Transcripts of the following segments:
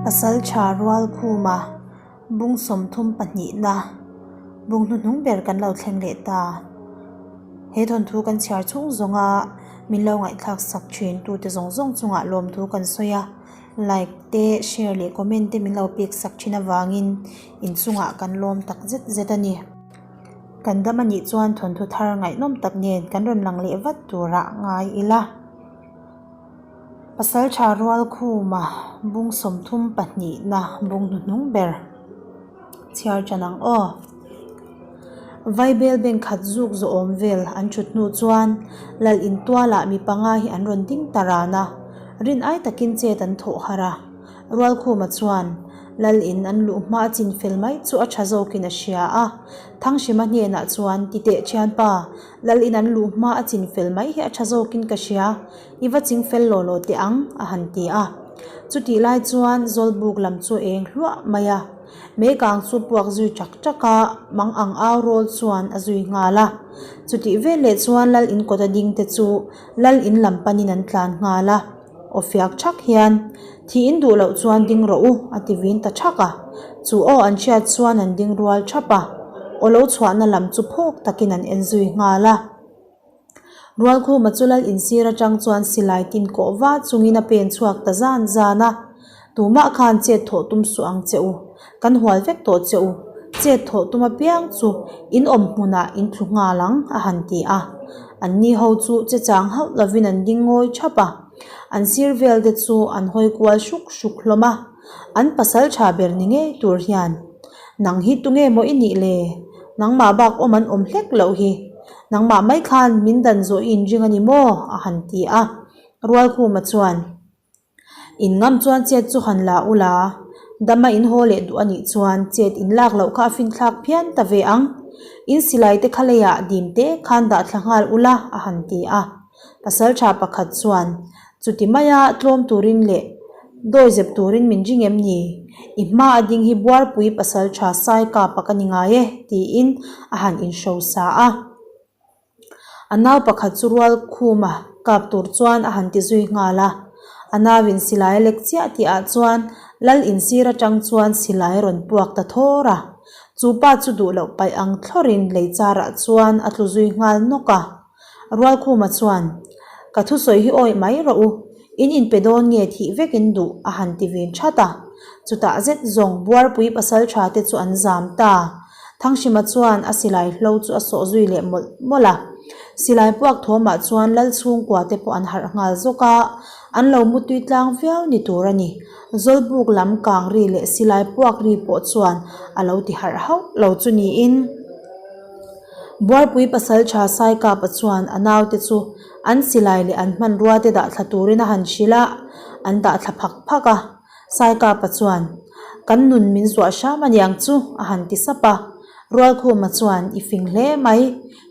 Pasaltha Rualkhuma bung 32na bung hnuhnung ber kan lo thleng leh ta. He thawnthu kan chhiar chhung zawnga min lo ngaihthlak sak thin tute zawng zawng chungah lawmthu kan sawi a, like te share leh comment te min lo pek sak thin avangin inchungah kan lawm tak zet zet a ni. Kan dam a nih chuan thawnthu thar ngaihnawm tak nen kan rawn lang leh vat turah ngai ila. Pasaltha Rualkhuma bung 32 na bung hnuhnung ber chhiar tan ang aw. Vaibel bank khat zuk zawhawm vel an thut hnu chuan lal intualah mi panga hi an rawn ding ta ran a, rin ai takin chet an thawh harh a. Rualkhuma chuan lal in an luh hma a chin fel mai chu a tha zawkin a hria a, Thanghrima hnenah chuan titeh thianpa, lal in an luh hma a chin fel mai hi a tha zawkin ka hria, i va ching fel law law teh ang, a han ti a. Chutih lai chuan Zawlbuk lam chu eng hluah mai a, meikang chu puak zui ṭak ṭak a, mang ang au rawl chuan a zui nghal a. Chutih veleh chuan lal in kawt a ding te chu lal in lam panin an tlan nghal a. Aw fiak thak hian, Thih in duh loh chuan ding rawh u, a ti vin ta thak a. Chu aw an hriat chuan an ding rual thap a, aw lo chhuahna lam chu phawk takin an en zui nghal a. Rualkhuma chu lal insir atang chuan silai tin kawh va chungin a pen chhuak ta zan zan a. Tumah khan chet thawh tum suh ang che u, kan hual vek tawh che u, chet thawh tum apiang chu in awm hmunah in thlu nghal ang, a han ti a. Anni ho chu che chang hauh lovin an ding ngawi thap a, an sir vel te chu an hawi kual hruk hruk hlawm a, an pasal tha ber ni ngei tur hian, Nang hi tunge maw i nih le? Nangmah bak awm an awm hlek loh hi. Nangmah mai khan min dan zawh i inring a ni maw? a han ti a. Rualkhuma chuan. In ngam chuan chet chu han la ula, dama in haw leh duh a nih chuan chet in lak loh kha a finthlak phian ta ve ang. In silai te kha leiah dim te khan dah thla nghal ula, a han ti a. Pasaltha pakhat chuan, Chuti maia tlawm turin leh dawi zep turin min ring em ni? I hma a ding hi Buarpui pasaltha Saikapa ka ni ngai e, tiin a han inhrosa a. A nau pakhat chu rual khuma kap tur chuan a han ti zui nghal a, a nauin silai a lek chiah tih ah chuan lal insir atang chuan silai a rawn puak ta thawr a, chu pa chu duh loh paih ang thlawrin lei char ah chuan a tlu zui nghal nawk a. Rualkhuma chuan, Ka thusawi hi awih mai rawh u, In inpe dawn nge thih vek in duh a han ti vin that a. Chutah zet zawng Buarpui pasaltha te chu an zam ta. Thanghrima chuan a silai hlo chu a sawh zui leh mawlh mawlh a. Silai puak thawmah chuan lal chhungkua te pawh an harh nghal zawk a, an lo mutui tlang viau ni tur a ni. Zawlbuk lam kang ri leh silai puak ri pawh chuan a lo ti harh hauh lo chu niin. Buarpui pasaltha Saikapa chuan a naute chu An silai leh an hmanrua te dah thla turin a han hrilh a, an dah thla phak phak a. Saikapa chuan, Kan nun min zuah hram a niang chu, a han ti sap a. Rualkhuma chuan, I fing hle mai,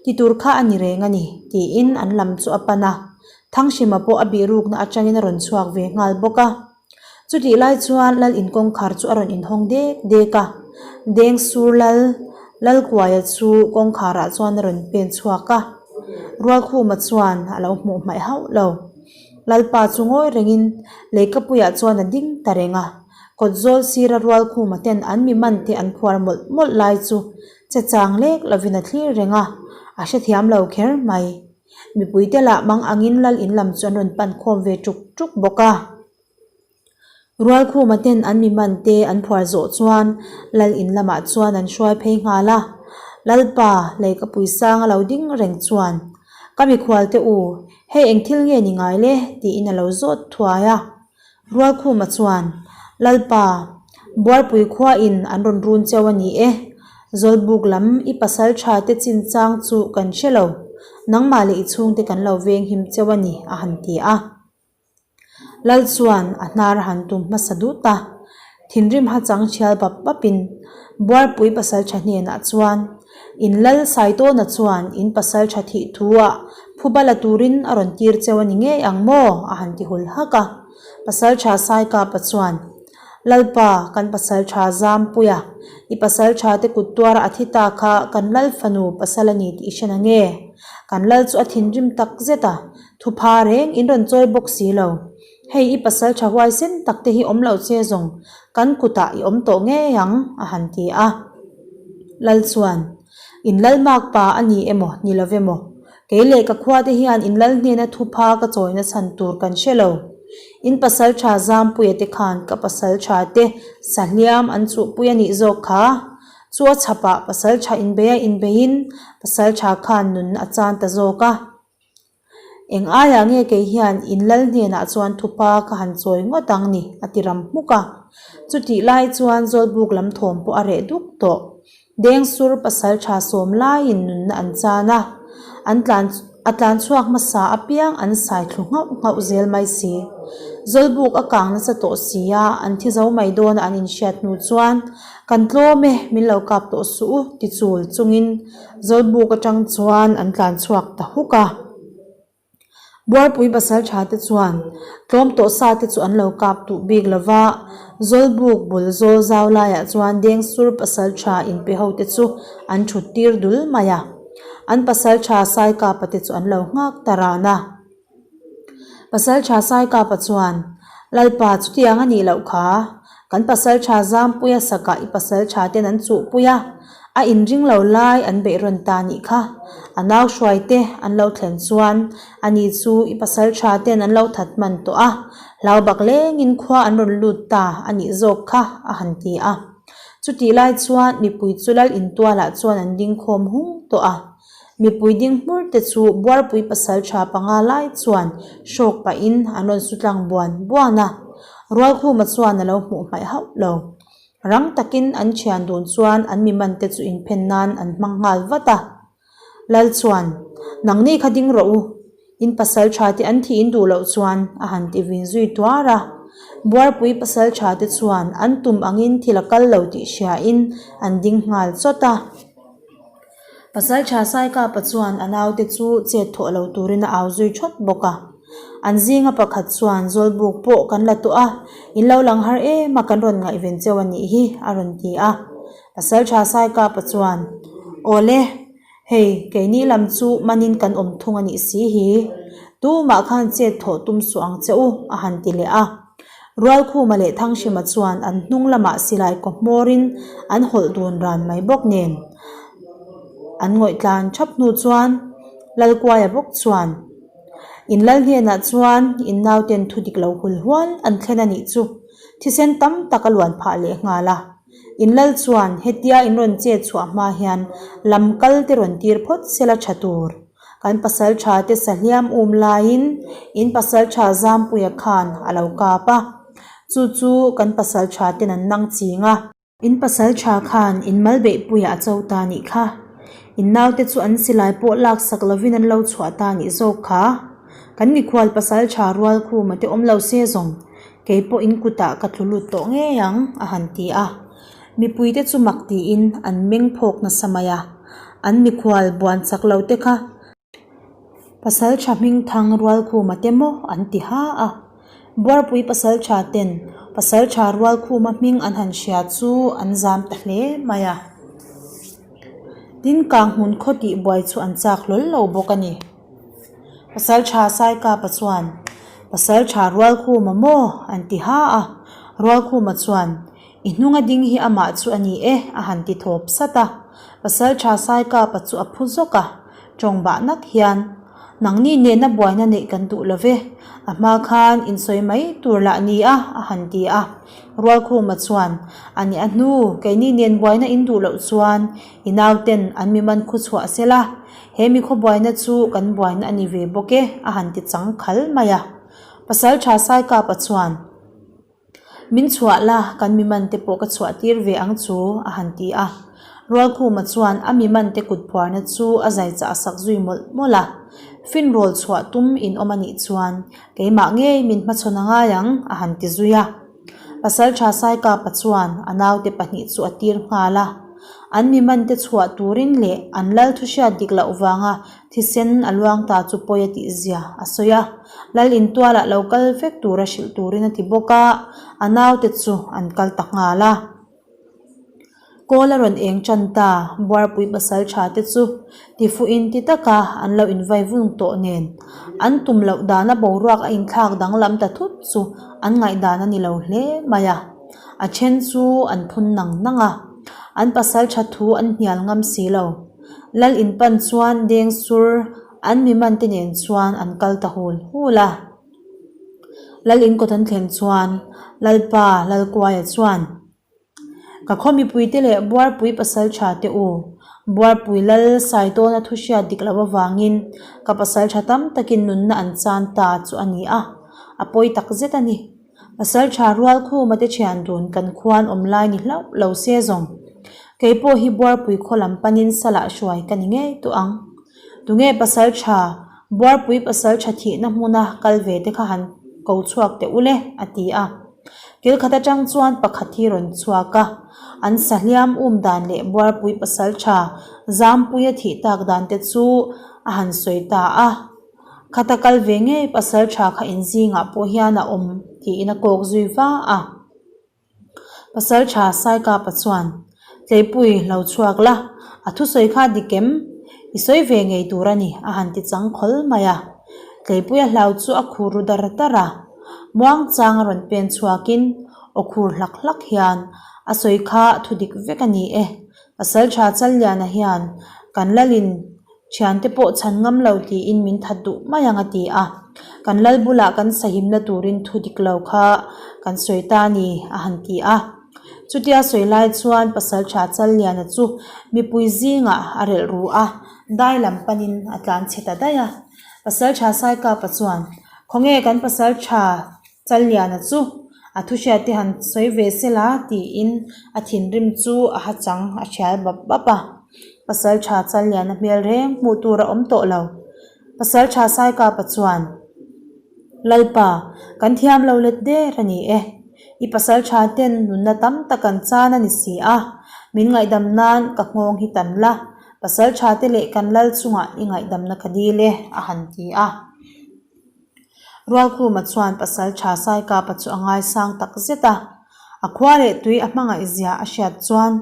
ti tur kha a ni reng a ni, tiin an lam chu a pan a. Thanghrima pawh a bihrukna atangin a rawn chhuak ve nghal bawk a. Chutih lai chuan lal in kawngkhar chu a rawn inhawng dek dek a, Deng sur lal Lalkuaia chu kawngkharah chuan a rawn pen chhuak a, Rualkhuma chuan a lo hmuh hmaih hauh lo. Lalpa chu ngawi rengin leikapuiah chuan a ding ta reng a, kawtzawl sira Rualkhuma ten an mi man te an phuar mawlh mawlh lai chu che chang lek lovin a thlir reng a, a hrethiam lo kher mai. Mipuite lah mang angin lal in lam chu an rawn pan khawm ve ṭuk ṭuk bawk a. Rualkhuma ten an mi man te an phuar zawh chuan lal in lamah chuan an hruai phei nghal a. Lalpa leikapui sang a lo ding reng chuan, Ka mikhual te u, hei eng thil nge ni ngai le? tiin a lo zawt thuai a. Rualkhuma chuan, Lalpa, Buarpui khua in an rawn run cheu a ni e. Zawlbuk lam i pasal tha te chin chang chu kan hre lo. Nangmah leh i chhungte kan lo veng him cheu a ni, a han ti a. Lal chuan a hnar a han tum hmasa dut a. Thinrim ha chang thial bap bapin Buarpui pasal tha hnenah chuan, In lal Saitawna chuan in pasal tha thih thu ah phuba la turin a rawn tir cheu a ni ngei ang maw? a han ti hul hak a. Pasal tha Saikapa chuan, Lalpa, kan pasal tha Zampuia, i pasal tha te kut tuara a thi ta kha kan lal fanu pasal a ni tih i hre na nge? Kan lal chu a thinrim tak zet a, thupha reng in rawn chawi bawk si lo. Hei i pasalṭha huaisen tak te hi awm lo che zawng, kan kutah i awm tawh ngei ang, a han ti a. Lal chuan, In lal mak pa a ni emaw, ni lo emaw, kei leh ka khua te hian in lal hnena thupha ka chawina chhan tur kan hre lo. In pasalṭha Zampuia te khan ka pasalṭha te sahliam an chuhpui a nih zawk kha. Chu a chhapah pasalṭha inbeia inbeiin pasalṭha khan nun a chan ta zawk a. Eng aiah nge kei hian in lal hnenah chuan thupa ka han chawi ngawt ang ni? a ti ram hmuk a. Chutih lai chuan Zawlbuk lam thawm pawh a reh duk tawh. Dengsur pasaltha sawm laiin nunna an chan a, an tlan a tlan chhuak hmasa apiang an sai thlu nghauh nghauh zel mai si. Zawlbuk a kang nasa tawh si a, an thi zo mai dawn a an inhriat hnu chuan, Kan tlawm e, min lo kap tawh suh u, ti chul chungin Zawlbuk atang chuan an tlan chhuak ta huk a. Buarpui pasal tha te chuan tlawm tawh sa te chu an lo kap duh bik lo va, Zawlbuk bul zawl zau laiah chuan Dengsur pasal tha inpe ho te chu an thut tir dul mai a. An pasal tha Saikapa te chu an lo nghak ta ran a. Pasalṭha Saikapa chuan, Lalpa, chutiang a nih loh kha. Kan pasalṭha Zampuia sakah i pasalṭha ten an chuhpui a, a inring lo lai an beih rawn ta nih kha. A nau hruai te an lo thlen chuan ani chu i pasalṭha ten an lo that hman tawh a, hlau bak lengin khua an rawn lut ta a nih zawk kha, a han ti a. Chutih lai chuan mipui chu lal intualah chuan an ding khawm hung tawh a. Mipui ding hmur te chu Buarpui pasaltha panga lai chuan hrawk pahin an rawn su tlang buan buan a, Rualkhuma chuan a lo hmuh hmaih hauh lo. Rang takin an thian dun chuan an mi man te chu inphen nan an hmang nghal vat a. Lal chuan, Nangni kha ding rawh u, In pasal tha te an thih in duh loh chuan a han ti vin zui tuar a. Buarpui pasal tha te chuan an tum angin thil a kal lo tih hriain an ding nghal chawt a. Pasalṭha Saikapa chuan a naute chu chet thawh lo turin a au zui thawt bawk a. An zinga pakhat chuan Zawlbuk pawh kan la tawh a, in lo lang har em a kan rawn ngaihven cheu a nih hi a rawn ti a. Pasalṭha Saikapa chuan, Awle, hei keini lam chu manin kan awm thung a nih si hi, tumah khan chet thawh tum suh ang che u a han ti leh a. Rualkhuma leh Thanghrima chuan an hnung lamah silai kaw hmawrin an hawlh dun ran mai bawk nen an ngawih tlan thap hnu chuan Lalkuaia bawk chuan In lal hnenah chuan in nauten thu dik lo hul hual an thlen a nih chu thisen tam tak a luan phah leh nghal a. In lal chuan hetia in rawn chet chhuah hma hian lam kal te rawn tir phawt sela tha tur. Kan pasal tha te sahliam um laiin in pasal tha Zampuia khan a lo kap a, chu chu kan pasal tha ten an nang ching a. In pasal tha khan in mal beihpuiah a cho ta nih kha. In naute chu an silai pawh laksak lovin an lo chhuah ta nih zawk kha. Kan mikhual pasal tha rual khuma te awm lo se zawng, kei pawh in kutah ka tlu lut tawh ngei ang, a han ti a. Mipuite chu mak tiin an meng phawk nasa mai a, an mikhual buan chak lo te kha Pasaltha Hmingthang Rualkhuma te maw an ti ha a. Buarpui Pasaltha ten Pasaltha Rualkhuma hming an han hria chu an zam ta hle mai a. Tin, Kanghmun khaw tih buai chu an chak hlawl lo bawk a ni. Pasaltha Saikapa chuan, Pasaltha Rualkhuma maw? an ti ha a. Rualkhuma chuan, I hnunga ding hi amah chu a ni e, a han ti thawp sat a. Pasaltha Saikapa chu a phu zawk a, tawng bah nak hian, Nangni nena buaina neih kan duh lo ve, a hma khan insawi mai tur lah ni a, a han ti a. Rualkhuma chuan, A ni a hnu, keini nen buaina in duh loh chuan i nauten an mi man khu chhuah se la, he mi khaw buaina chu kan buaina a ni ve bawk e, a han ti chang khal mai a. Pasaltha Saikapa chuan, Min chhuah la, kan mi man te pawh ka chhuah tir ve ang chu, a han ti a. Rualkhuma chuan a mi man te kut phuarna chu a zai chah sak zui mawlh mawlh a. Finrawl chhuah tum in awm a nih chuan keimah ngei min hmachhawn a ngai ang, a han ti zui a. Pasaltha Saikapa chuan a naute pahnih chu a tir nghal a. An mi man te chhuah turin leh an lal thuhriat dik loh vanga Thisen a luang ta chu pawi a tih zia a sawi a, Lal intualah lo kal vek tura hrilh turin a ti bawk a, a naute chu an kal ta nghal a. Kawl a rawn eng tan ta, Buarpui pasaltha te chu tifuhin ti taka an lo invai vung tawh nen, an tum loh dana boruak a inthlak danglam ta thut chu an ngaihdan a ni lo hle mai a. A then chu an phun nang nang a, an pasaltha thu an hnial ngam si lo. Lal inpan chuan deng sur an mi man te nen chuan an kal ta hul hul a. Lal inkawt an thlen chuan Lalpa Lalkuaia chuan, Ka khaw mipuite leh Buarpui pasaltha te u, Buarpui Lal Saitawna thu hriat dik loh avangin ka pasaltha tam takin nunna an chan ta chu a ni a, a pawi tak zet a ni. Pasaltha Rualkhuma te thian dun kan khuan awm lai ni hlauh lo se zawng. Kei pawh hi Buarpui khaw lam panin salah hruai ka ni ngei tawh ang. Tunge pasaltha Buarpui pasaltha thihna hmuna kal ve te kha han ko chhuak teh u le, a ti a. Kil khat atang chuan pakhat hi rawn chhuak a, an sahliam um dan leh Buarpui pasaltha Zampuia thih tak dan te chu a han sawi ta a. Khata kal ve ngei pasaltha kha inzingah pawh hian a awm tiin a kawk zui va a. Pasaltha Saikapa chuan, Tleipui lo chhuak la, a thusawi kha dik em? I sawi ve ngei tur a ni, a han ti chang khawl mai a. Tleipuia hlau chu a khur ru dar dar a. Muangchang a rawn pen chhuakin aw khur hlak hlak hian, A sawi kha thu dik vek a ni e. Pasaltha Challiana hian kan lalin Thiante pawh chhan ngam lo tiin min that duh mai ang a ti a. Kan lal bulah kan sahimna turin thu dik lo kha kan sawi ta a ni a han ti a. Chutia sawi lai chuan Pasaltha Challiana chu mipui zingah a relh ru a, dai lam panin a tlan chhe ta daih a. Pasaltha Saikapa chuan, Khawnge kan Pasaltha Challiana chu a thuhriat te han sawi ve se la tiin a thinrim chu a ha chang a thial bap bap a. Pasaltha Challiana hmel reng hmuh tur a awm tawh lo. Pasaltha Saikapa chuan, Lalpa, kan thiam lo let der a ni e. I pasaltha ten nunna tam tak an chan a ni si a, min ngaihdam nan ka nghawng hi tan la, pasaltha te leh kan lal chungah i ngaihdamna ka dil e, a han ti a. Rualkhuma chuan pasal tha Saikapa chu a ngaisang tak zet a, a khua leh tui a hmangaih zia a hriat chuan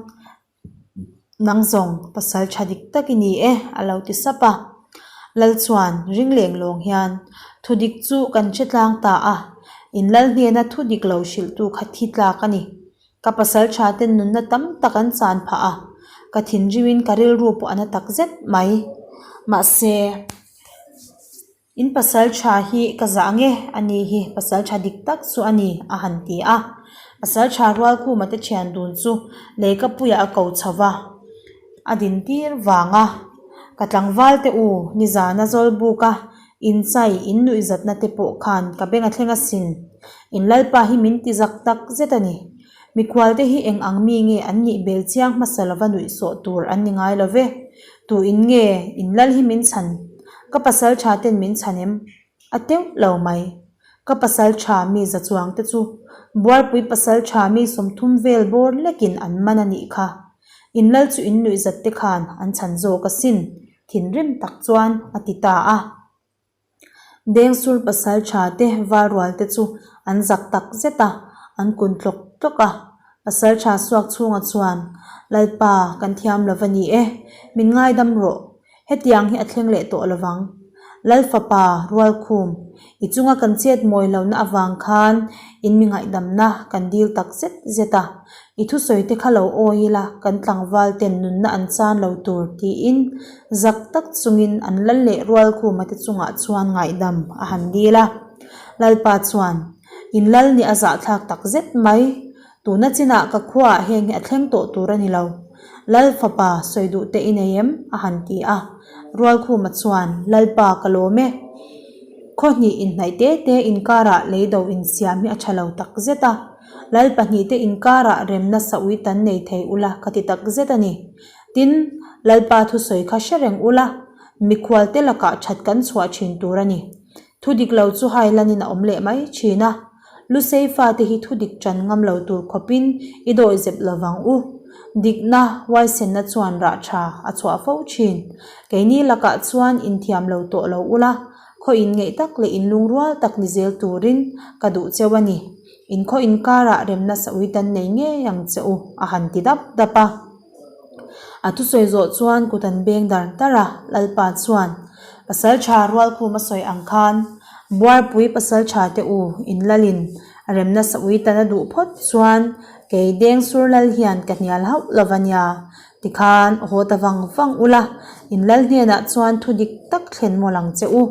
nang zawng pasal tha dik tak i ni e a lo ti sap a. Lal chuan ring leng lawng hian thu dik chu kan hre tlang ta a, in lal hnena thu dik lo hrilhtu kha thi tlak a ni. Ka pasal tha ten nunna tam tak an chan phah a, ka thinrimin ka rilru pawh a na tak zet mai. Mahse. In pasal tha hi ka zah nge a ni hi pasal tha dik tak chu a ni a han ti a. Pasal tha Rualkhuma te thian dun chu lehkhapuiah a ko chho va, a din tir vang a. Ka tlangval te u nizana Zawlbuka inchai in nuihzatna te pawh khan ka beng a thleng asin. In lalpa hi min ti zak tak zet a ni. Mikhualte hi eng ang mi nge an nih bel chiang hmasa lova nuihsawh tur an ni ngai lo ve. Tu in nge in lal hi min chhan? Ka pasal tha ten min chhan em? A teuh lo mai. Ka pasal tha mi za chuang te chu Buarpui pasal tha mi 30 vel bawr lekin an man a nih kha. In lal chu in nuihzat te khan an chhan zawk asin, thinrim tak chuan a ti ta a. Dengsur pasal tha te valrual te chu an zak tak zet a, an kun tlawk tlawk a. Pasal tha suak chhunga chuan, Lalpa, kan thiam lo va ni e, min ngaidam rawh. Hetiang hi a thleng leh tawh lo vang. Lal fapa, Rualkhum, i chunga kan chet mawi lohna avang khan in mi ngaihdamna kan dil tak zet zet a. I thusawi te kha lo awi ila kan tlangval ten nunna an chan lo tur tiin zak tak chungin an lal leh Rualkhuma te chungah chuan ngaihdam a han dil a. Lalpa chuan, In lal nih a zahthlak tak zet mai, tuna chinah ka khuaah heng hi a thleng tawh tur a ni lo. Lal fapa sawi duh te i nei em? a han ti a. Rualkhuma chuan, Lalpa ka lawm e. Khaw hnih inhnaih te te inkarah leido insiam hi a tha lo tak zet a. Lal pahnihte inkarah remna saui tan nei thei ula ka ti tak zet a ni. Tin, Lalpa thusawi kha hre reng ula, mikhualte lakah that kan chhuah thin tur a ni. Thu dik lo chu hailanin a awm leh mai thin a. Lusei fate hi thu dik tan ngam lo tur khawpin i dawi zep lovang u. Dikna, huaisenna chuan rah tha a chhuah fo thin. Keini lakah chuan inthiam lo tawh lo ula, khaw inngeih tak leh inlungrual tak ni zel turin ka duh cheu a ni. Inkhaw inkarah remna saui tan nei ngei ang che u, a han ti dap dap a. A thusawi zawh chuan kut an beng dar dar a, Lalpa chuan, Pasalṭha Rualkhuma sawi ang khan, Buarpui pasalṭha te u in lalin remna saui tan a duh phawt chuan kei Dengsur lal hian ka hnial hauh lo va nia, tikhan haw ta vang vang ula, in lal hnenah chuan thu dik tak thlen mawlh ang che u.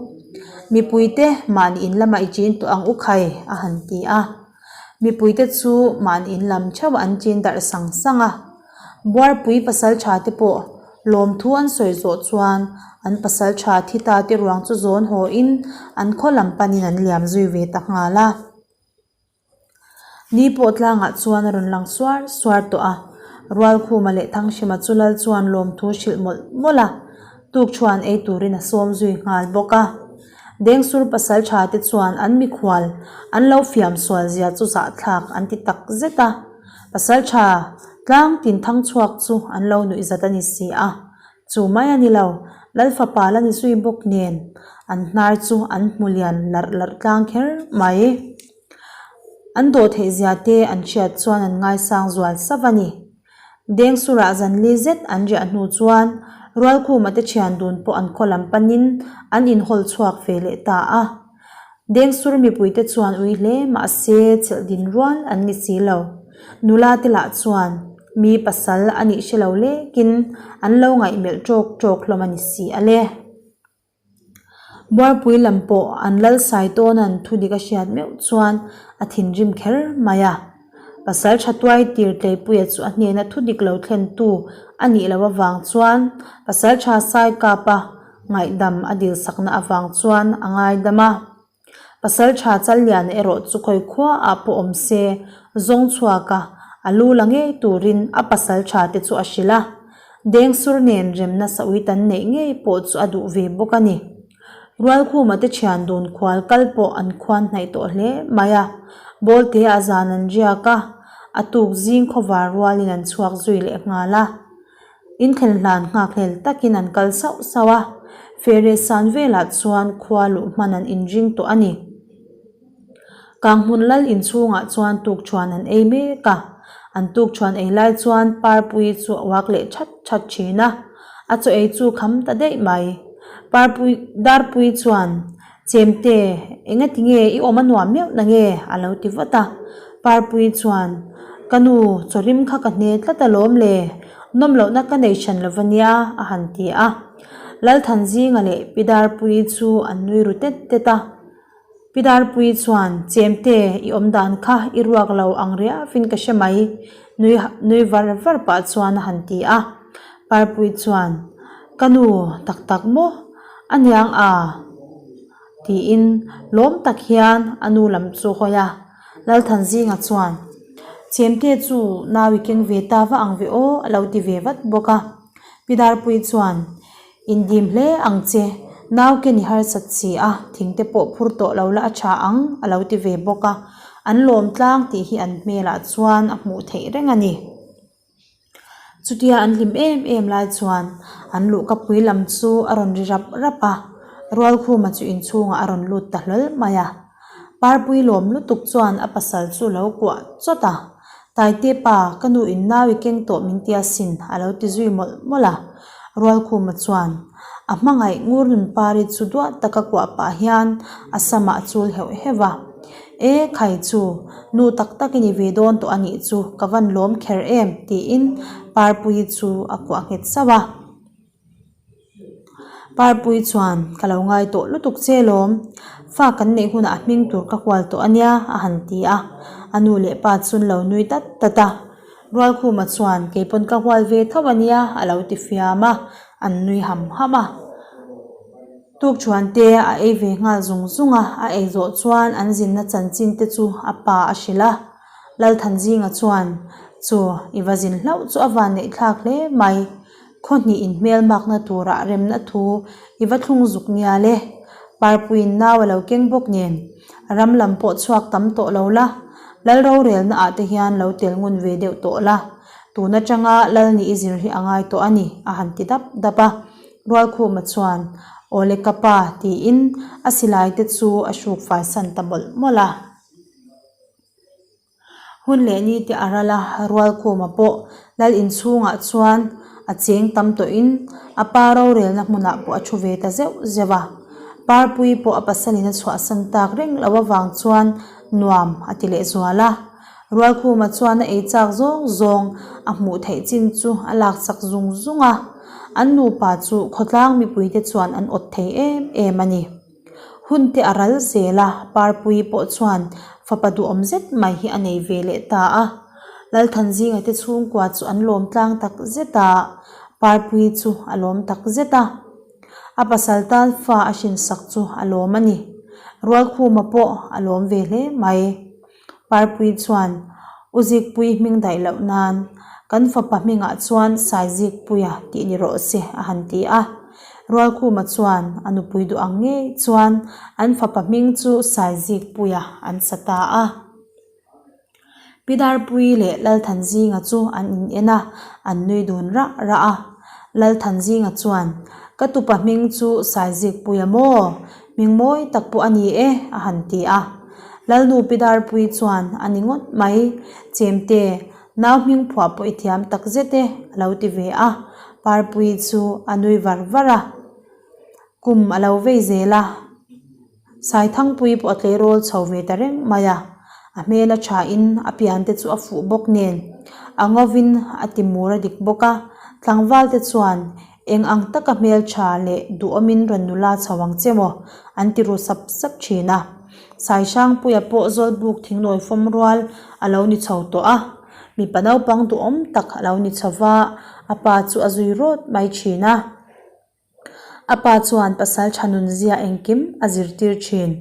Mipuite mahni in lamah i chin tawh ang u khai, a han ti a. Mipuite chu mahni in lam theuh an chin darh sang sang a. Buarpui pasaltha te pawh lawmthu an sawi zawh chuan an pasaltha thi ta te ruang chu zawn haw in an khaw lam panin an liam zui ve ta nghal a. Ni pawh tlangah chuan a rawn lang suar suar tawh a, Rualkhuma leh Thanghrima chu lal chuan lawmthu hrilh mawlh mawlh a, tukṭhuan ei turin a sawm zui nghal bawk a. Dengsur pasalṭha te chuan an mikhual an lo fiam sual zia chu zahthlak an ti tak zet a. Pasalṭha tlang tin thang chhuak chu an lo nuih zat a ni si a, chu mai a ni lo, Lal fapa la ni zui bawk nen an hnar chu an hmu lian larh larh tlang kher mai. An dawh theih zia te an hriat chuan an ngaisang zual sauh a ni. Dengsurah zanli zet an riah hnu chuan Rualkhuma te thian dun pawh an khaw lam panin an inhawl chhuak ve leh ta a. Dengsur mipuite chuan ui hle mahse chelh din rual an ni si lo. Nula te lah chuan mi pasal a nih hre lo lekin an lo ngaihmelh ṭawk ṭawk hlawm a ni si a le. Buarpui lam pawh an lal sai tawnan thu dik a hriat meuh chuan a thinrim kher mai a. Pasal tha tuai tir Tleipuia chu a hnena thu dik lo thlentu a nih loh avang chuan pasal tha sai kapa ngaihdam a dilsakna avang chuan a ngaidam a. Pasal tha Challiana erawh chu khawi khuaah pawh awm se zawng chhuak a, a lu la ngei turin a pasal tha te chu a hrilh a. Dengsur nen remna saui tan neih ngei pawh chu a duh ve bawk a ni. Rualkhuma te thian dun khual kal pawh an khuan hnaih tawh hle mai a, Bawlte a zan an riak a, a tuk zing khawvar rualin an chhuak zui leh nghal a. Inthlen hlan nghakhlel takin an kal sauh sauh a, Fereh san velah chuan khua luh hman an inring tawh a ni. Kanghmun lal inchhungah chuan tukṭhuan an ei mek a, an tukṭhuan ei lai chuan Parpui chu a uak leh that that ṭhin a, a chaw ei chu kham ta daih mai. Parpui Darpui chuan, Chemte, engati nge i awm a nuam meuh na nge? a lo ti vat a. Parpui chuan, Ka nu, chaw rim kha ka hne tlat alawm le, nawm lohna ka nei hran lo va nia, a han ti a. Lalthanzinga leh Pi Darpui chu an nui ru tet tet a. Pi Darpuii chuan, Chemte, i awm dan kha i ruak lo ang riavin ka hre mai, nui nui var var pah chuan a han ti a. Parpuii chuan, Ka nu, tak tak maw? A niang a? tiin lawm tak hian a nu lam chu hawi a. Lalthanzinga chuan, Chemte chu nau i keng ve ta va ang ve aw, a lo ti ve vat bawk a. Pi Darpuii chuan, Indim hle ang che, nau ken i harsat si a, thing te pawh phur tawh lo la a tha ang, a lo ti ve bawk a. An lawm tlang tih hi an hmelah chuan a hmuh theih reng a ni. Chutia an hlim em em lai chuan an luhkapui lam chu a rawn ri rap rap a, Rualkhuma chu inchhungah a rawn lut ta hlawl mai a. Parpui lawm lutuk chuan a pasal chu lo kuah chawt a, Taite pa, ka nu in nau i keng tawh min tia sin, a lo ti zui mawlh mawlh a. Rualkhuma chuan a hmangaih ngur nun pari chu duah taka kuah pah hian a samah a chul heuh heuh a. E, khai chu, nu tak tak i ni ve dawn tawh a nih chu, ka van lawm kher em, tiin Parpuii chu a kuah nghet sauh a. Parpui chuan, Ka lo ngai tawh lutuk che lawm, fa kan neih hunah a hming tur ka hual tawh a nia, a han ti a. A nu leh pa chu an lo nui tat tat a. Rualkhuma chuan, Kei pawn ka hual ve tho a nia, a lo ti fiam a, an nui ham ham a. Tukṭhuan te a ei ve nghal zung zung a, a ei zawh chuan an zinna chanchin te chu a pa a hrilh a. Lalthanzinga chuan, Chu, i va zin hlauh chu a van neih thlak hle mai. Khaw hnih in hmel makna turah remna thu i va thlung zuk nia le. Parpuiin nau a lo keng bawk nen, ram lam pawh chhuak tam tawh lo la, Lal rorelna ah te hian lo tel ngun ve deuh tawh la, tun atanga Lal nih i zir hi a ngai tawh a ni, a han ti dap dap a. Rualkhuma chuan, Awle ka pa, tiin a silai te chu a hruk fai san ta mawlh mawlh a. Hun leh ni te a ral a, Rualkhuma pawh Lal inchhungah chuan a A cheng tam tawhin a pa rorelna hmunah pawh a thu ve ta zeuh zeuh a. Parpuii pawh a pasalin a chhuahsan tak reng loh avang chuan nuam a ti lehzual a. Rualkhuma chuan a ei chak zawng zawng a hmuh theih chin chu a lak chak zung zung a. An nupa chu khawtlang mipuite chuan an awt thei em em a ni. Hun te a ral zel a, Parpuii pawh chuan fapa duhawm zet mai hi a nei ve leh ta a. Lalthanzinga te chhungkua chu an lawm tlang tak zet a, Parpuii chu a lawm tak zet a. A pasal tan fa a hrinsak chu a lawm a ni. Rualkhuma pawh a lawm ve hle mai. Parpui chuan, U Zikpui hming daih loh nan, kan fapa hmingah chuan Saizikpuia tih ni rawh se, a han ti a. Rualkhuma chuan a nupui duh ang ngei chuan an fapa hming chu Saizikpuia an sa ta a. Pi Darpuii leh Lalthanzinga chu an in en a, an nui dun rah rah a. Lalthanzinga chuan, Ka tupa hming chu Saizikpuia maw? Hming mawi tak pawh a ni e, a han ti a. Lalnu Pi Darpuii chuan a ni ngawt mai, Chemte, nau hming phuah pawh i thiam tak zet e, a lo ti ve a. Parpuii chu a nui var var a, Kum a lo vei zel a. Saithangpuii pawh a tleirawl chho ve ta reng mai a, a hmel a thain a pian te chu a fuh bawk nen, a ngovin a ti mur a dik bawk a, tlangval te chuan Eng ang taka hmeltha leh duhawmin rawn nula chho ang che maw? an ti ru sap sap thin a. Saisangpuia pawh Zawlbuk thingnawi fawm rual a lo ni chho tawh a, mipa naupang duhawm tak a lo ni chho va, a pa chu a zui rawt mai thin a. A pa chuan pasal tha nun zia engkim a zirtir thin.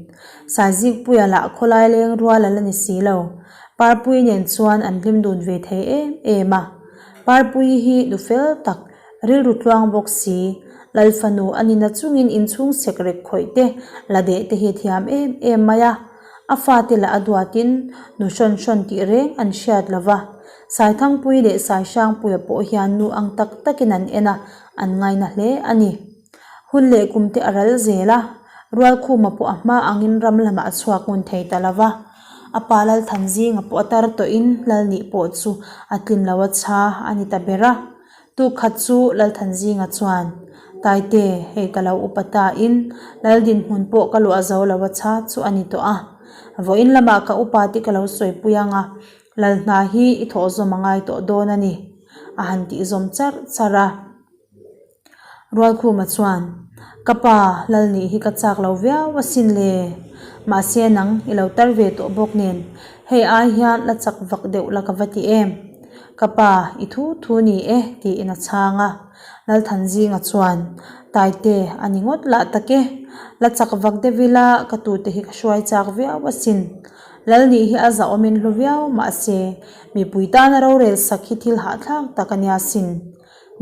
Saizikpuia lah khawlai leng rual a la ni si lo. Parpui nen chuan an hlim dun ve thei em em a. Parpui hi nu fel tak, rilru tluang bawk si. Lal fanu a nina chungin inchhung sek rek khawih te, la deh te hi a thiam em em mai a. A fate lah a duatin nu hrawn hrawn tih reng an hriat lo va. Saithangpui leh Saihrangpuia pawh hian nu ang tak takin an en a, an ngaina hle a ni. Hun leh kum te a ral zel a, Rualkhuma pawh a hma angin ram lamah a chhuak ngun thei ta lo va. A pa Lalthanzinga pawh a tar tawhin Lalnih pawh chu a tlin lo a chha a ni ta ber a. Tuk khat chu Lalthanzinga chuan, Taite, hei ka lo upa ta in Lal dinhmun pawh ka luah zo lo a chha chu a ni tawh a. Vawiin lamah ka upa te ka lo sawipui ang a, Lal hna hi i thawh zawm a ngai tawh dawn a ni, a han tih zawm charh charh a. Rualkhuma chuan, Ka pa, Lal nih hi ka chak lo viau asin le. Mahse nang i lo tar ve tawh bawk nen, hei ai hian la chak vak deuh la ka va ti em? Ka pa, i thu thu ni e, tiin a chhang a. Lalthanzinga chuan, Taite, a ni ngawt lah tak e. La chak vak deuh ila ka tute hi ka hruai chak viau asin. Lalnih hi a zahawmin hlu viau mahse, mipui tana rorel sak hi thil hahthlak tak a nia sin.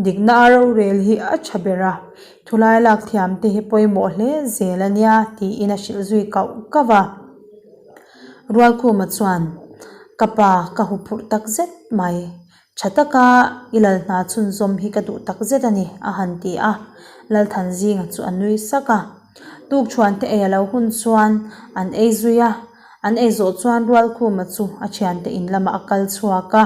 Dikna a rorel hi a tha ber a, thulai lak thiam te hi pawimawh hle zel a nia tiin a hrilh zui kauh kauh a. Rualkhuma chuan, Ka pa, ka huphurh tak zet mai. Tha taka i lal hna chhunzawm hi ka duh tak zet a ni, a han ti a. Lalthanzinga chu a nui sak a. Tukṭhuante ei a lo hun chuan an ei zui a, an ei zawh chuan Rualkhuma chu a ṭhiante in lamah a kal chhuak a.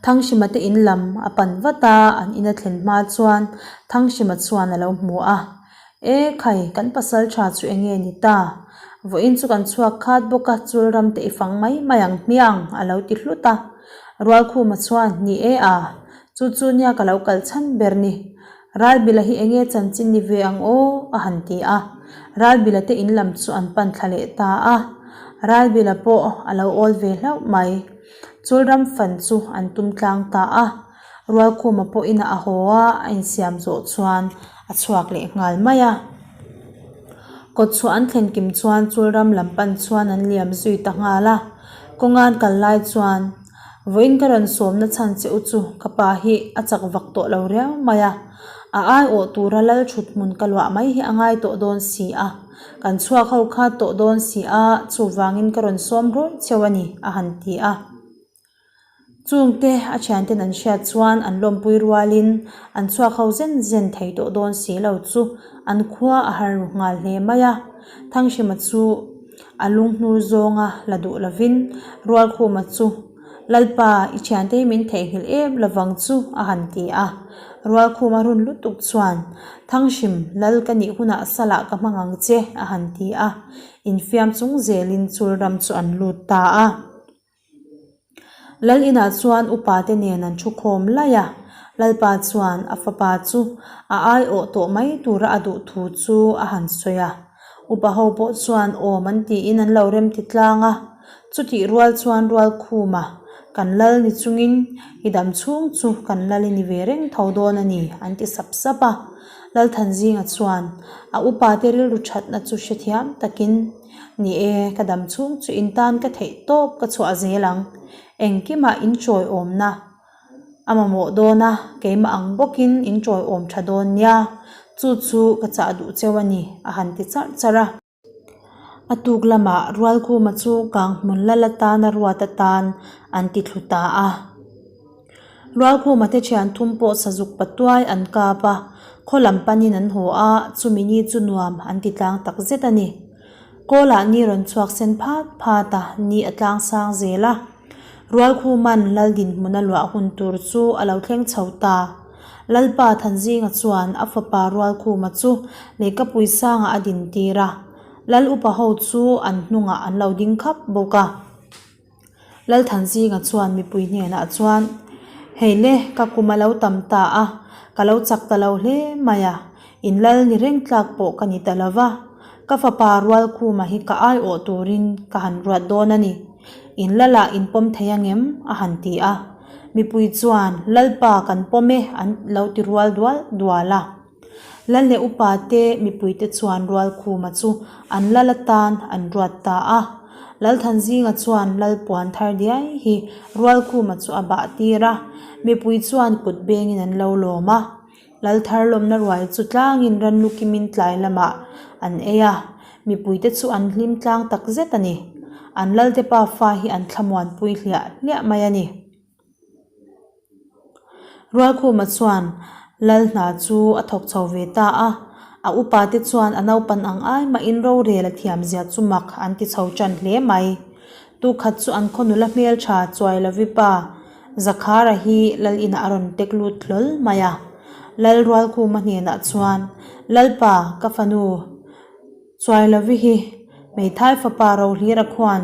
Thanghrima te in lam a pan vat a, an in a thlen hma chuan Thanghrima chuan a lo hmu a. E khai, kan pasal tha chu eng nge ni ta? Vawiin chu kan chhuak khat bawk a, chul ram te i fang mai mai ang hmiang, a lo ti hlut a. Rualkhuma chuan, Ni e a, chu chu nia ka lo kal chhan ber ni. Ralbila hi eng nge chanchin ni ve ang aw? a han ti a. Ralbila te in lam chu an pan thla leh ta a. Ralbila pawh a lo awl ve hlauh mai. Chul ram fan chu an tum tlang ta a. Rualkhuma pawh inah a haw a, a insiam zawh chuan a chhuak leh nghal mai a. Kawtchhuah an thlen kim chuan chulram lam pan chuan an liam zui ta nghal a. Kawngan kal lai chuan, Vawiin ka rawn sawmna chhan che u chu ka pa hi a chak vak tawh lo riau mai a, a aiawh tura lal thut hmun ka luah mai hi a ngai tawh dawn si a, kan chhuak ho kha tawh dawn si a, chuvangin ka rawn sawm rawn cheu a ni, a han ti a. Chungte a thianten an hriat chuan an lawmpui rualin an chhuak ho zen zen thei tawh dawn si lo chu an khua a har ru nghal hle mai a. Thanghrima chu a lunghnur zawnga la duh lovin Rualkhuma chu Lalpa, i thiante hi min theihnghilh em lovang chu, a han ti a. Rualkhuma run lutuk chuan, Thanghrim, lal ka nih hunah salah ka hmang ang che, a han ti a. Infiam chung zelin chul ram chu an lut ta a. Lal inah chuan upate nen an thu khawm laih a, Lalpa chuan a fapa chu a aiawh tawh mai tura a duh thu chu a han sawi a. Upa ho pawh chuan awm an tiin an lo rem ti tlang a, chutih rual chuan Rualkhuma kan lal ni chungin i dam chhung chu kan lal i ni ve reng tho dawn a ni an ti sap sap a. Lalthanzinga chuan a upate rilru thatna chu hrethiam takin, Ni e, ka dam chhung chu in tan ka theih tawp ka chhuah zel ang. Engkimah in chawiawmna a mamawh dawn a, keimah ang bawkin in chawiawm tha dawn nia, chu chu ka chah duh cheu a ni, a han ti charh charh a. A tuk lamah Rualkhuma chu Kanghmun lal atana ruat atan an ti thlu ta a. Rualkhuma te thian thum pawh sazuk patuai an kap a, khaw lam panin an haw a, chumi ni chu nuam an ti tlang tak zet a ni. Kawlah ni rawn chhuak sen phat phat a, ni a tlang sang zel a. Rualkhuman Lal dinhmun a luah hun tur chu a lo thleng chho ta. Lalpa Thanzinga chuan a fapa Rualkhuma chu lehkapui sangah a dintir a, Lal upa ho chu an hnungah an lo ding khap bawk a. Lalthanzinga chuan mipui hnenah chuan, Hei le, ka kum a lo tam ta a, ka lo chak ta lo hle mai a, in lal ni reng tlak pawh ka ni ta lo va, ka fapa Rualkhuma hi ka aiawh turin ka han ruat dawn a ni. In lalah in pawm thei angem? a han ti a. Mipui chuan, Lalpa kan pawm e an lo ti rual dual dual a. Lal leh upa te mipuite chuan Rualkhuma chu an lal atan an ruat ta a. Lalthanzinga chuan lal puan thar diai hi Rualkhuma chu a bah tir a, mipui chuan kut bengin an lo lawm a. Lal thar lawmna ruai chu tlangin ranlu kimin tlai lamah an ei a, mipuite chu an hlim tlang tak zet a ni. An lalte pafa hi an thlamuanpui hliah hliah mai a ni. Rualkhuma chuan lal hna chu a thawk chho ve ta a, a upa te chuan a naupan ang ai mahin rorel a thiam zia chu mak an ti chho tan hle mai. Tukhat chu an khaw nula hmeltha Chuailovi pa Zakhara hi lal inah a rawn tek lut hlawl mai a. Lal Rualkhuma hnenah chuan, Lalpa, ka fanu, Chuailovi hi hmeithai fapa Rohlira khuan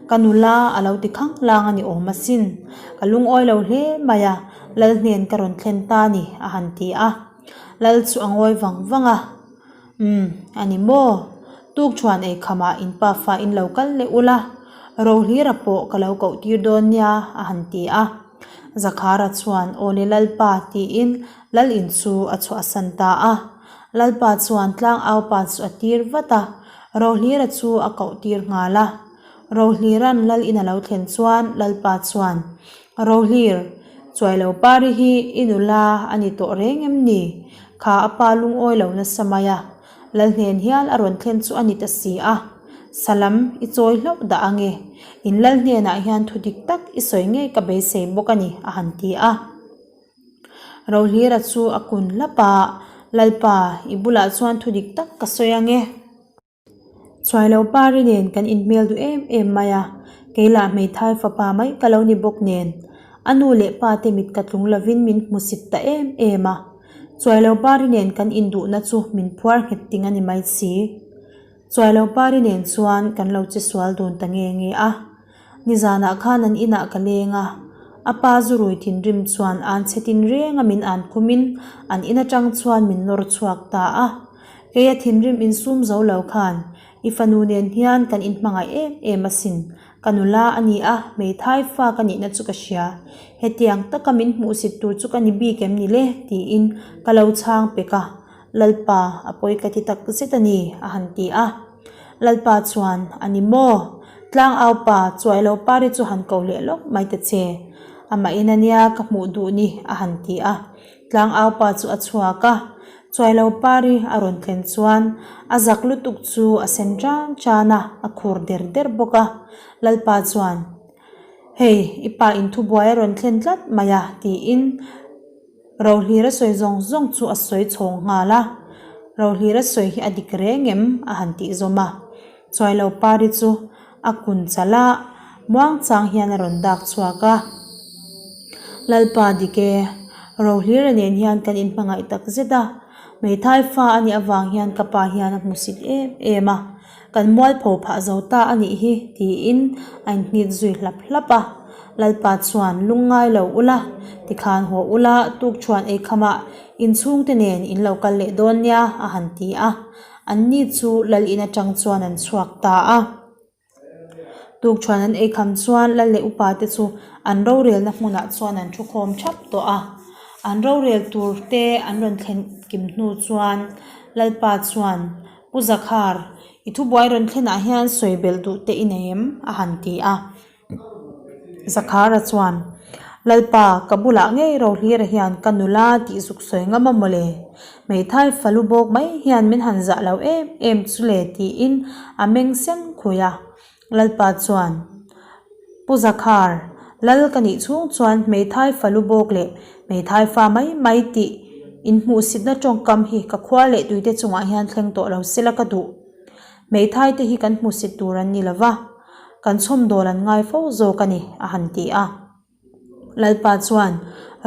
ka nula a lo ti khang lang a ni awm asin, ka lungawi lo hle mai a, Lal hnen ka rawn thlen ta ni a han ti a. Lal chu a ngawi vang vang a, Umm, a ni maw? Tukṭhuan ei khamah in pafa in lo kal leh ula, Rohlira pawh ka lo koh tir dawn nia a han ti a. Zakhara chuan Aw le Lalpa tiin Lal in chu a chhuahsan ta a. Lalpa chuan tlangaupa chu a tir vat a, Rohlira chu a koh tir nghal a. Rohlira'n Lal in a lo thlen chuan Lalpa chuan, Rohlir, Chuailo Pari hi i nula a ni tawh reng em ni? Kha a pa lungawi lo nasa mai a, Lal hnen hial a rawn thlen chu a ni ta si a. Salam, i chawi hlauh dah ange. In Lal hnenah hian thu dik tak i sawi ngei ka beisei bawk a ni, a han ti a. Rohlira chu a kun hlap a, Lalpa, i bulah chuan thu dik tak ka sawi ange. Chuailo Pari nen kan inhmel duh em em mai a, kei lah hmeithai fapa mai ka lo ni bawk nen, a nu leh pa te mit ka tlung lovin min hmusit ta em em a. Chuailo Pari nen kan induhna chu min phuar nghet ting a ni mai si. Chuailo Pari nen chuan kan lo che sual dun ta nge nge a. Nizanah khan an inah ka leng a, a pa zu rui thinrim chuan an chhe tin reng a min an khumin an in atang chuan min nawr chhuak ta a. Kei a thinrim insum zo lo khan i fanu nen hian kan inhmangaih em em asin, ka nula a ni a, hmeithai fa ka nihna chu ka hria. Hetiang taka min hmuhsit tur chu ka ni bik em ni le? tiin ka lo chhang pek a, Lalpa a pawi ka ti tak zet a ni a han ti a. Lalpa chuan, A ni maw? Tlangau pa, Chuailo pari chu han ko leh lawk mai ta che. Amahin a nia ka hmuh duh ni, a han ti a. Tlangau pa chu a chhuak a. Chuailo pari a rawn thlen chuan a zak lutuk chu a sen tan tan a, a khur der der bawk a. Lalpa chuan, Hei, i pa in thubuai a rawn thlen tlat mai a, tiin. Rohlira sawi zawng zawng chu a sawi chhawng nghal a, Rohlira sawi hi a dik reng em? a han tih zawm a. Chuailo Pari chu a kun chalh a, Muangchang hian a rawn dak chhuak a. Lalpa dik e, Rohlira nen hian kan inhmangaih tak zet a, hmeithai fa a nih avang hian ka pa hian a hmusit em em a, kan mualpho phah zo ta a nih hi tiin a inhnit zui hlap hlap a. Lalpa chuan lungngai lo ula, tikhan haw ula tukṭhuan eikhamah inchhungte nen in lo kal leh dawn nia a han ti a, anni chu lal in aṭang chuan an chhuak ta a. Tukṭhuan an ei kham chuan lal leh upa te chu an rorelna hmunah chuan an thu khawm thap tawh a, an rorel tur te an rawn thlen kim hnu chuan Lalpa chuan Pu Zakhar, i thubuai rawn thlenah hian sawi belh duh te i nei em? a han ti a. Zakhara chuan, Lalpa, ka bulah ngei Rohlira hian ka nula tih zuk sawi ngam a mawle. Hmeithai falu bawk mai hian min han zah lo em em chu le tiin a meng sen khui a. Lalpa chuan, Pu Zakhar, Lal ka nih chhung chuan hmeithai falu bawk leh hmeithai fa mai mai tih inhmuhsitna tawngkam hi ka khua leh tuite chungah hian thleng tawh lo sela ka duh. Hmeithai te hi kan hmuhsit tur an ni lova, kan chhawmdawl an ngai fo zawk a ni, a han ti a. Lalpa chuan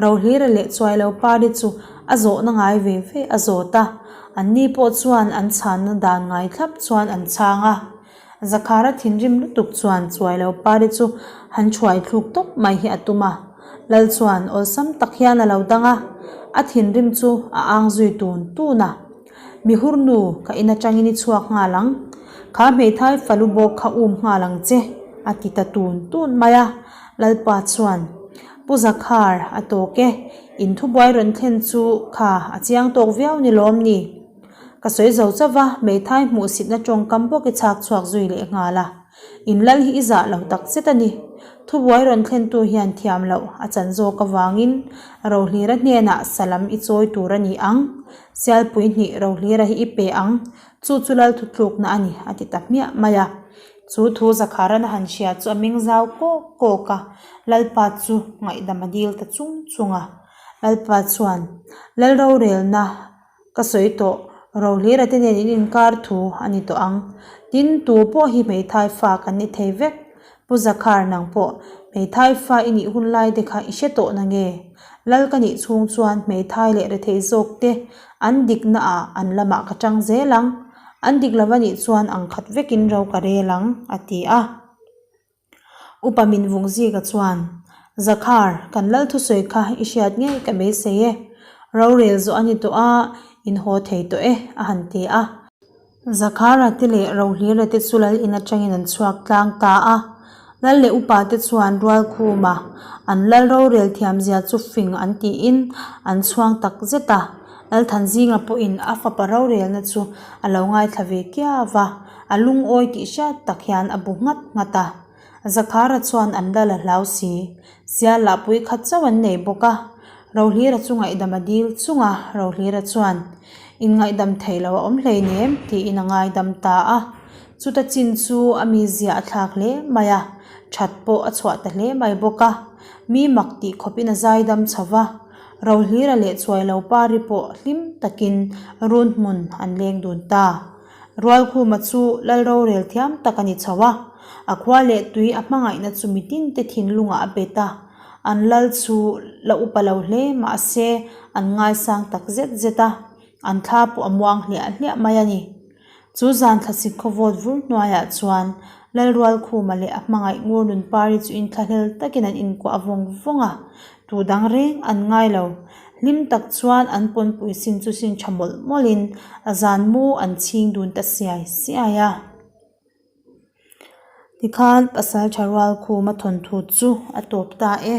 Rohlira leh Chuailo Pari chu a zawhna ngai ve ve a zawt a, anni pawh chuan an chhanna dan ngai thlap chuan an chhang a. Zakhara thinrim lutuk chuan Chuailo Pari chu han thuai thluk tawp mai hi a tum a, Lal chuan awlsam tak hian a lo dang a, a thinrim chu a ang zui tun tun a. Mihur nu, ka in atangin i chhuak nghal ang. Kha hmeithai falu bawk kha um nghal ang che, a ti ta tun tun mai a. Lalpa chuan, Pu Zakhar, a tawk e, in thubuai rawn thlen chu kha a chiang tawk viau ni lawm ni? Ka sawi zo chauh va, hmeithai hmuhsitna tawngkam bawk i chhak chhuak zui leh nghal a. In lal hi i zah lo tak zet a ni. Thubuai rawn thlentu hian thiam loh a chan zawk avangin Rohlira hnenah salam i chawi tur a ni ang. Sialpui hnih Rohlira hi i pe ang, chu chu lal thutlukna a ni, a ti ta hmiah mai a. Chu thu Zakharan a han hria chu a ming zau kawk kawk a, Lalpa chu ngaihdam a dil ta chung chung a. Lalpa chuan, Lal rorelna ka sawi tawh, Rohlira te nen in inkar thu a ni tawh ang. Tin, tu pawh hi hmeithai fa kan ni thei vek. Pu Zakhar nang pawh hmeithai fa i nih hun lai te kha i hre tawh na nge? Lal ka nih chhung chuan hmeithai leh rethei zawk te an dikna ah an lamah ka tang zel ang, an dik lo a nih chuan ang khat vekin ro ka rel ang, a ti a. Upa min vung zika chuan, Zakhar, kan lal thusawi kha i hriat ngei ka beisei e. Rorel zawh a ni tawh a, in haw thei tawh e, a han ti a. Zakhara te leh Rohlira te chu lal in atangin an chhuak tlang ta a. Lal leh upa te chuan Rualkhuma an lal rorel thiamzia chu fing an tiin an chhuang tak zet a. Lalthanzinga pawhin a fapa rorelna chu a lo ngaithla ve kiau va, a lungawi tih hriat tak hian a bu nghat nghat a. Zakhara chuan an lal a hlau si. Sial lah pui khat chauh an nei bawk a. Rohlira chu ngaihdam a dil chung a, Rohlira chuan, In ngaihdam theih loh a awm hleinem, tiin a ngaidam ta a. Chuta chin chu a mizia a thlak hle mai a, that pawh a chhuah ta hle mai bawk a. Mi mak tih khawpin a zaidam chho va, Rohlira leh Chuailo Pari pawh hlim takin run hmun an leng dun ta. Rualkhuma chu lal rorel thiam tak a ni chho a, a khua leh tui a hmangaihna chu mitinte thinlungah a bet a, an lal chu la upa lo hle mahse an ngaisang tak zet zet a, an thla pawh a muang hliah hliah mai a ni. Chu zan thlasik khawvawt vur hnuaiah chuan Lal Rualkhuma leh a hmangaih ngur nunpari chu inthlahlel takin an inkuah vawng vawng a, tu dang reng an ngai lo. Hlim tak chuan an pawnpui sin chu sin tha mawlh mawlhin a zan mu an chhing dun ta siai siai a. Tikhan pasal tha rual khum a thawnthu chu a tawp ta e.